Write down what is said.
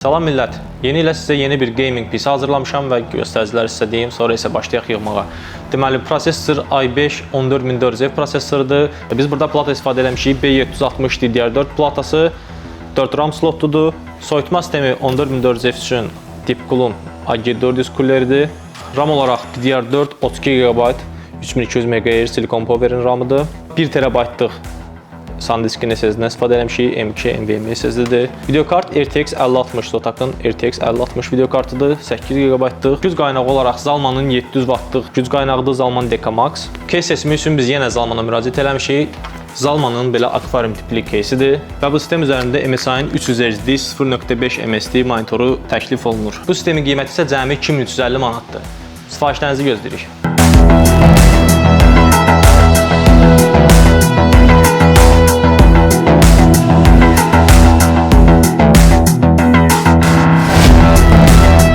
Salam millət. Yeni ilə sizə yeni bir gaming PC hazırlamışam və göstəricilər sizə deyim, sonra isə başlayaq yığmağa. Deməli, prosessor i5 14400F prosesordur. Biz burada plata istifadə eləmişik. B760 DDR4 platası, 4 RAM slotudur. Soyutma sistemi 14400F üçün Deepcool'un AG400 kuleridir. RAM olaraq DDR4 32 GB 3200 MHz Silicon Power'in RAM-ıdır. 1 TB-lıq SanDisk-in SSD-dən istifadə eləmişik. M.2 NVMe SSD-dir. Videokart RTX 5060, Zotac-ın RTX 5060 videokartıdır. 8 GB-lıq. Güc qaynağı olaraq Zalmanın 700 Wattlıq güc qaynağıdır, Zalman Deca Max. Case seçimi üçün biz yenə Zalmana müraciət eləmişik. Zalmanın belə akvarium tipli case'idir və bu sistem üzərində MSI-nin 300 Hz 0.5 MSD monitoru təklif olunur. Bu sistemin qiyməti isə cəmi 2350 manatdır. Sifarişlərinizi gözləyirik.